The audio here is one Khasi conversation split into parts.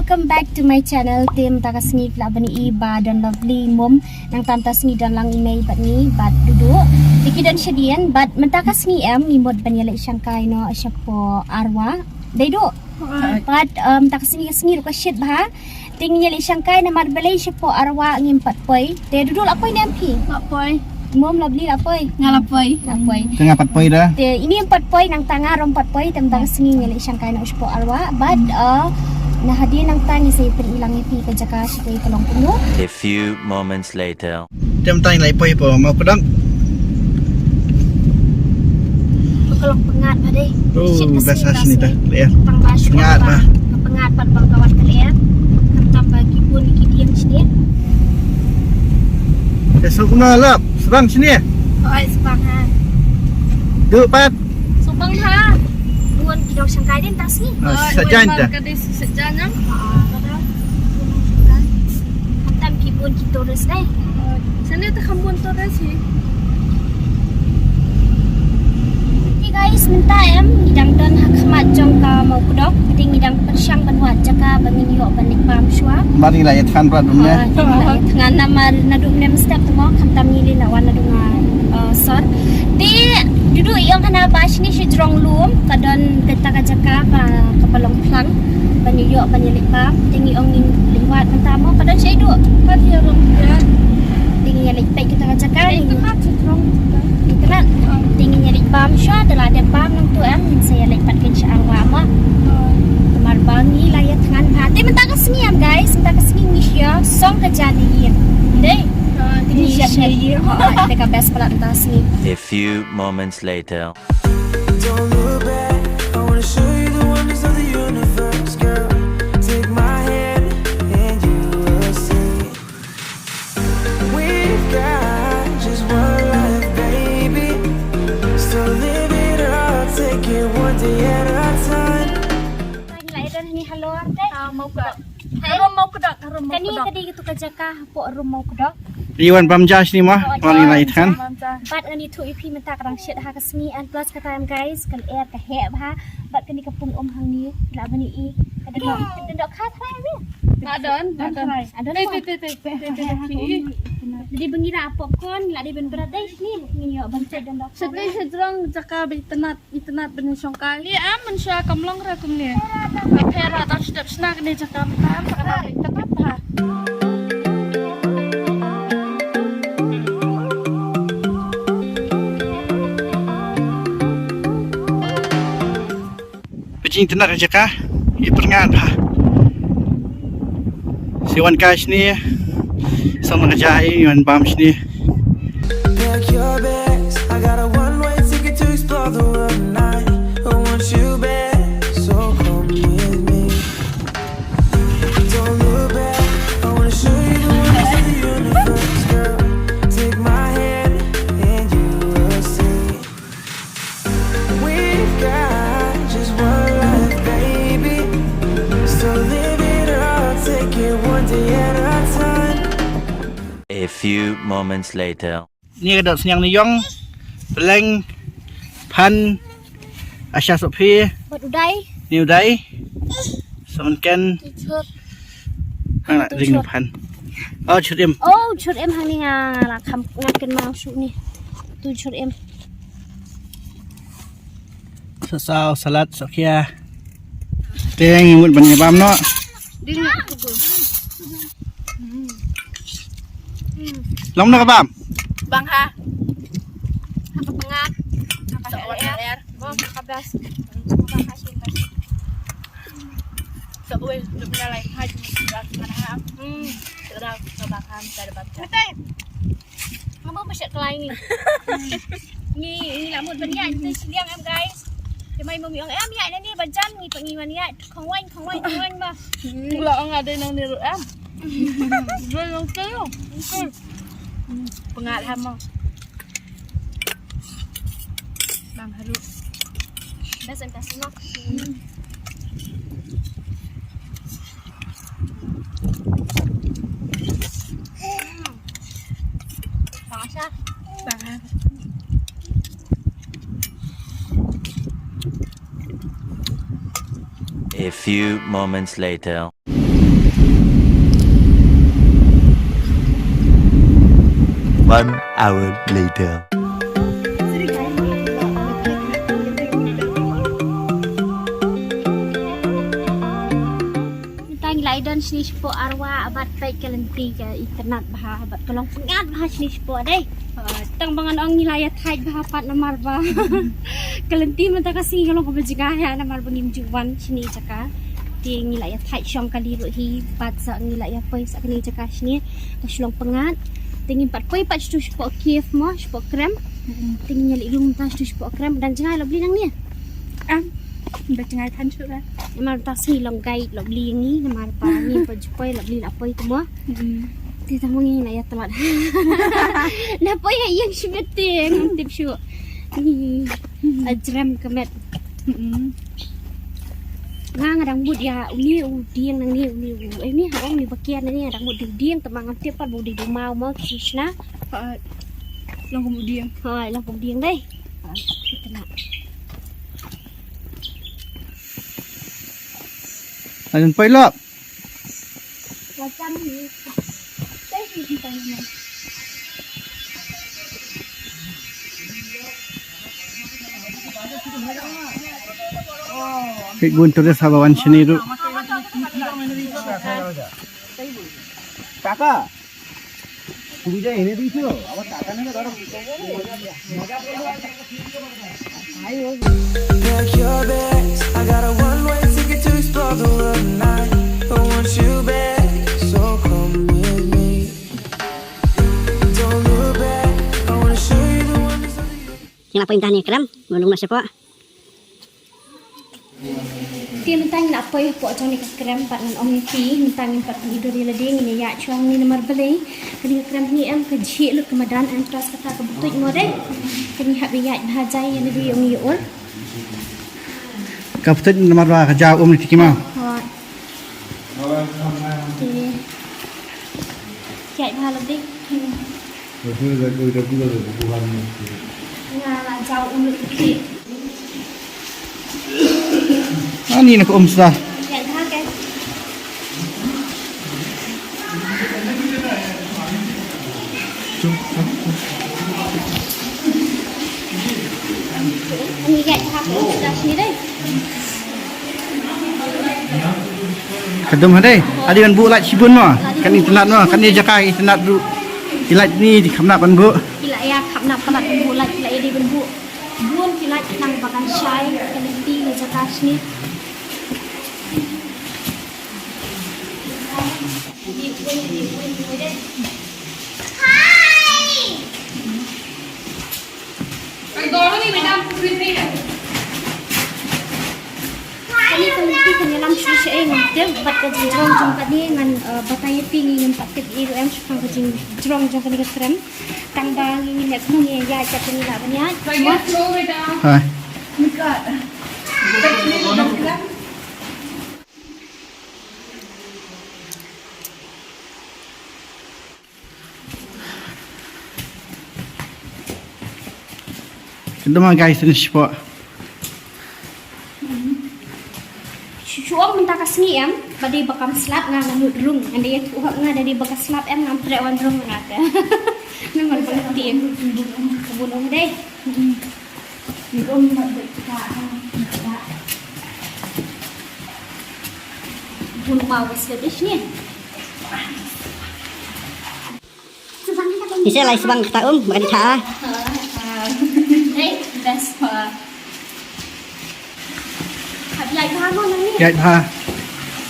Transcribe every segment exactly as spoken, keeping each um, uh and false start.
Welcome back to my channel. Te mynta ka sngi phi lah ban ïohi ba don Lovely mum. Nangta mynta sngi don lang i mei bad ngi bad Dudu. Te ki don shadien bad mynta ka sngi em ngi mut ban ïaleit shangkai noh shapoh Arwah. Dei Du. Bad mynta ka sngi ka sngi ruh ka shit bha. Te ngi ïaleit shangkai namar balei shapoh Arwah ngim pat poi. Te Dudu lah poi ne em phi? Lah poi. Mum, Lovely lah poi. Nga lah poi. Lah poi. Te nga pat poi da. Te ini em pat poi, nangta nga ruh em pat poi, te mynta ka sngi ngi ïaleit shangkai noh shapoh Arwah bad na hadien nangta ngi sa ïa pyni lang ïa phi ka jaka shatei ka long kumno. A few moments later. Te mynta ngi lah poi hapoh Mawkdok. Ka long pyngngad bha dei. Oh, best ha shane te. Tang ba shu pyngngad bha. Ka pyngngad bad ba ka wan ka lyer. Khamtam ba ki bun ki dieng shane. Te suk na lap, sbang shane. Oi, sbang ha. Duk pat. Sbang ha. Bun ki dong shangkai dei mynta sngi. Sa jan te. Ka dei sa jan em. Khamtam ki bun ki tourist dei. Shane te kham bun tourist hi. Hey guys, mynta em ngi dang don ha khmat jong ka Mawkdok. Te ngi dang pyrshang ban wad jaka ba ngin ïoh ban leit bam shuwa. Mar ngi la ïa thngan bad dum ne. Ngi la ïa thngan namar naduh mynne mynstep te mo khamtam ngi leit la wan naduh nga sor. Te Dudu i ong hana ba shane sha jrong lum ka don kata ka jaka ba ka ba long phlang ban ïoh ban ïaleit bam. Te ngi ong ngin leit wad mynta mo ka don sha Dudu. Ka ïa rong ïa. Te ngi ïaleit peit kata ka jaka. Te ngi ïaleit bam shuwa te la dep bam nangtu em ngin sa ïaleit pat kin sha Arwah mo. Namar ba ngi la ïa thngan bha. Te mynta ka sngi em guys, mynta ka sngi ngi sha song ka jan ïa. Dei. Te ngi sha ïa. Te ka best palat mynta ka sngi. A few moments later. Don't look back. I wanna show you the wonders of the universe, girl. Take my hand and you will see. We've got just one life, baby. So live it up, take it one day at a time. Ngi la ïa don hangne halor te. Mawkdok. Harum Mawkdok, harum Mawkdok. Kane ka dei katu ka jaka hapoh Rum Mawkdok. Ïa wan bam ja shane mo, wan ïa la ïa thngan. Bad ngan ïathuh ïa phi mynta ka dang shit ha ka sngi and plus kata em guys, ka lyer ka heh bha. Bad kane ka pung um hangne, lah ban ïohi. Ka dang dang dok kha thrai em. Adon, adon. Adon. Te te te te te te. Dei ba ngi la popcorn, la dei ban brat dei shane. Ngi ïoh ban te dang dok. Shane shajrong jaka ba itynnat. Itynnat ban ïashongkai. Leh am mynshuwa kam long re kumne. Ka pher ra tang shdep shna kane jaka mynta am ka dei itynnat bha. Pajing itynnat ka jaka. Ïa pyrngat bha. Sa wan kai shane. Sa wan ka jaka ïa wan bam shane. Pack your bags. I got a one-way ticket to explore the world tonight. I want you back, so come with me. Don't look back. I wanna show you the wonders of the universe, girl. Take my hand and you will see. We've got just one life, baby. So live it up, take it one day at a time. A few moments later. Ni ka dot sniang ni yong, peleng, phan, asha sophi. Bad u dai. Ni u dai. Somen ken. Hang na ring phan. Oh, chut im. Oh, chut im hang ni nga la kham ngan ken mau shu ni. Tu chut im. Sa saw salad sa khia. Te ngi mut ban ïa bam noh. Ding. Long na ka bam. Bang ha. Ka pyngat. Ka pyngat. Bang ka best. Bang ha shin. Sa bui duk na lai ha. Hmm. Sa bang ha. Sa bang ha. Ngam ba shet klai ni. Ngi ngi la mut ban ïaid te shiliang em guys. Te mai mum ïong em ïaid na ni ba jan ngi pa ngi ban ïaid khong wain khong wain khong wain ba. Ngi la ong ade nang ni ru em. Doi nang te yo. Pyngat ha mo. Bang haru. Best em kasih mo. A few moments later. One hour later. Mynta ngi la ïa don shane shapoh arwah bad peit ka lynti ka itynnad bha bad ka long pyngngad bha shane shapoh dei. Ah, tang ba ngan ong ngi la ïa thait bha pat namar ba ka lynti mynta ka sngi ka long kaba jngai ha namar ba ngim ju wan shane jaka. Te ngi la ïa thait shong kali ruh hi bad sa ngi la ïa poi sa kane jaka shane ka shlong pyngngad. Te ngin pat poi pat shuh shapoh cave mo shapoh krem. Te ngin ïa leit rung mynta shuh shapoh krem dang jngai la bli nangne. Am, ba jngai than shuh la. Namar mynta sngi long guide la bli ngi namar ba ngi pat ju poi la bli la poi te mo. Te tang ngi na ïa tlat. Na poi ha ïing shibit te ngam tip shuh. Ngi a jrem ka met. Nga nga dang mut ïa uni u dieng nangne uni u. Eh, ni ha ong ni ba kiar nangne nga dang mut dieng dieng te ma ngam tip pat ba u dei ba u maw mo ki shna. Ha, long kum u dieng. Ha, long kum u dieng dei. Ha, kita nak. Ayan poi lop. Peit bun tourist haba wan shane ruh. টাকা? তুমি যা এনে দিয়েছো, আবার টাকা নেবে, ধরো। Pack your bags. I got a one-way ticket to explore the world tonight. I want you back, so come with me. Don't look back. I wanna show you the wonders of the earth. Ngi la poi mynta ha kane ka krem, ngi la rung noh shapoh. Te mynta ngi la poi hapoh jong kane ka krem bad ngan ong ïa phi mynta ngin pat pyndonkam ïa lade ngin ïa ïaid shuwa hangne namar balei kane ka krem hangne em ka jhieh lut ka madan em, tros kata kaba tuid mo dei. Te ngi hap ïa ïaid bha jai ïa lade ong ïa ur. Ka pyntuid namar ba ka jaw um lynti ki maw. Hooid. Te. Ïaid bha lade. Nga la jaw um lynti. Ani na ka um sa. Ka dum ha dei. Adi ban buh light shibun mo. Kan itynnad mo. Kan ïa jaka itynnad ruh. Ki light ni di kham nap ban buh. Ki la ïa kham nap palat ban buh light, ki la ïa dei ban buh. Bun ki light nang ba kan shai ka lynti ka jaka shane. Kane ka lynti kan ïalam shuh shuh ei ngam tip bad ka jingjrong jong kane ngan, eh, batai ïa phi, ngi ngim pat tip ei ruh em shaphang ka jingjrong jong kane ka krem. Tang ba ngi ngin leh kumno ngi ïaid, kat ngi lah ban ïaid. Hai. Kynduh ma guys, finish po. Shu ong mynta ka sngi em, ba dei ba kam slap nga, nga nud rung, nga dei ïathuh hok nga da dei ba ka slap em ngam treh wan rung nga te. Namar ba nga tieng. Bun ong dei. Bun ma wa slap ish ni. Ni sa lai sbang kata um, ba ka dei tha. Hei, best pa. Hap ïaid bha mo nang ni. Ïaid bha.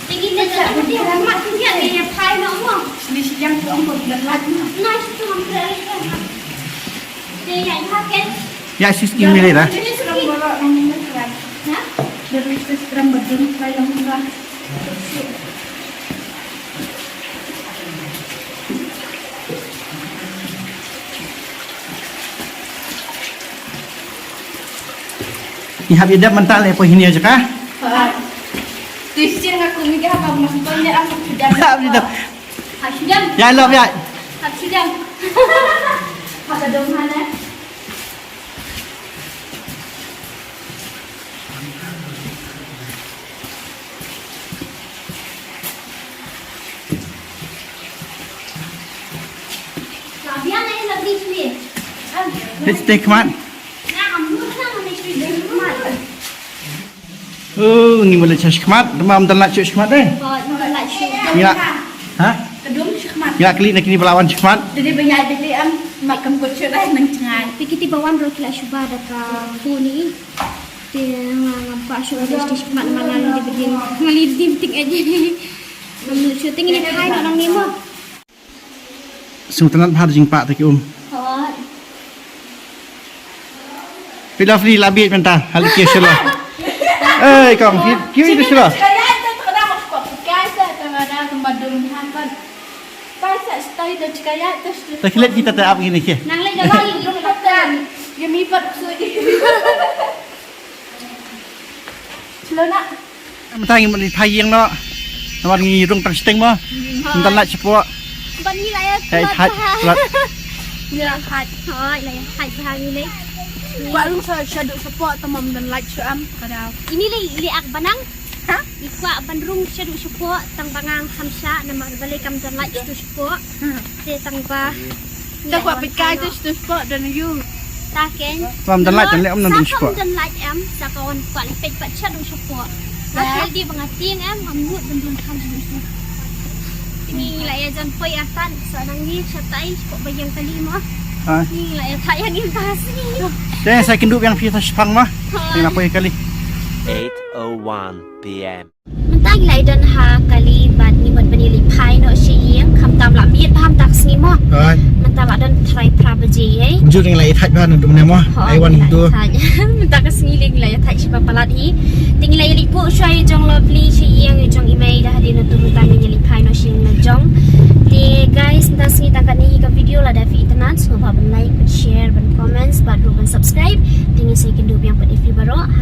Tinggi te sa putih mat tu ïa ni ïa phai no mo. Ni si yang tu ong ko lat lat mo. Nice tu ong lat lat. Te ïaid bha ken. Ïaid sis ing ni le da. Ini serang bawa nang ni lat. Ha? Dari sis serang bedun phai nang ni. Ngi hap ïa dep mynta lei poi hynne jaka. Te shisien nga kum ngi hap mas pon ïa hap shu dep. Hap ïa dep. Hap shu dep. Ïa lop ïa. Hap shu dep. Hap ka dong hane. Leit teh khmat. Oh, ngi mut leit sha khmat, te ma ym don light shuh khmat eh. Ngi la. Ha? Ngi la kylli na kine ba la wan sha khmat. Te kiti ba wan ruh ki la shu ba da ka phone. Te nga ngam pat shuh leit sha khmat namar nga leit bad ïing. Nga leit bad ïing. Ngam mut shuh te ngi leit phai noh nangne mo. Sngewtynnat bha da jingpah te ki um. Hooid. Phi Lovely la bieit mynta, ha leit kiew shalor. Ei kong, phi kiew ïa shalor. Ta khlet kita te ap gini ke. Nang leit da bang. Mynta ngi mut phai ïing noh. Namar ngi rung tang shiteng mo. Mynta light shapoh. Ban ngi la ïa. Hei, hei, hei. Ngi la hait. Hooid, la ïa hait bha ngi lei. Kwah rung sha shaduh shapoh tang ma ym don light shuh em, ka daw. Ini lei, lei ak banang. Ha? I kwah ban rung shaduh shapoh tang ba nga kham shah namar balei kam don light shaduh shapoh. Te tang ba. Te kwah peit kai te shaduh shapoh don ïu. Ta ken. Ba ym don light, don light, ym don shapoh. Don light em, sa ka wan kwah leit peit pat shaduh shapoh. Nga khlem dei ba nga tieng em, ngam mut ban don kham shaduh shapoh. Ngi la ïa jan poi artat, sa nangne shatai shapoh ba ïeng kali mo. Ngi la ïa thait ïa ngi mynta ka sngi. Te sa kynduh biang phi ta shipang mo. Ngi la poi kali. Eight oh one p m. Mynta ngi la ïa don ha kali bad ngi mut ban ïa leit phai noh sha ïing, khamtam la miet bha mynta ka sngi mo. Mynta la don trai phra baje ei. Kumjuh ngi la ïa thait bha na dum ne mo. Ai wan ngi tu. Mynta ka sngi lei ngi la ïa thait shiba palat hi. Te ngi la ïa leit buh shuwa ïa jong Lovely sha ïing, ïa jong i mei da hadien natu mynta ngi ïa leit phai noh sha ïing na jong. Te guys, mynta ka sngi tang katne hi ka video, lada phi itynnad sngewbha ban like, ban share, ban comments bad ruh ban subscribe. Te ngi sa ïakynduh biang pat ïa phi baroh ha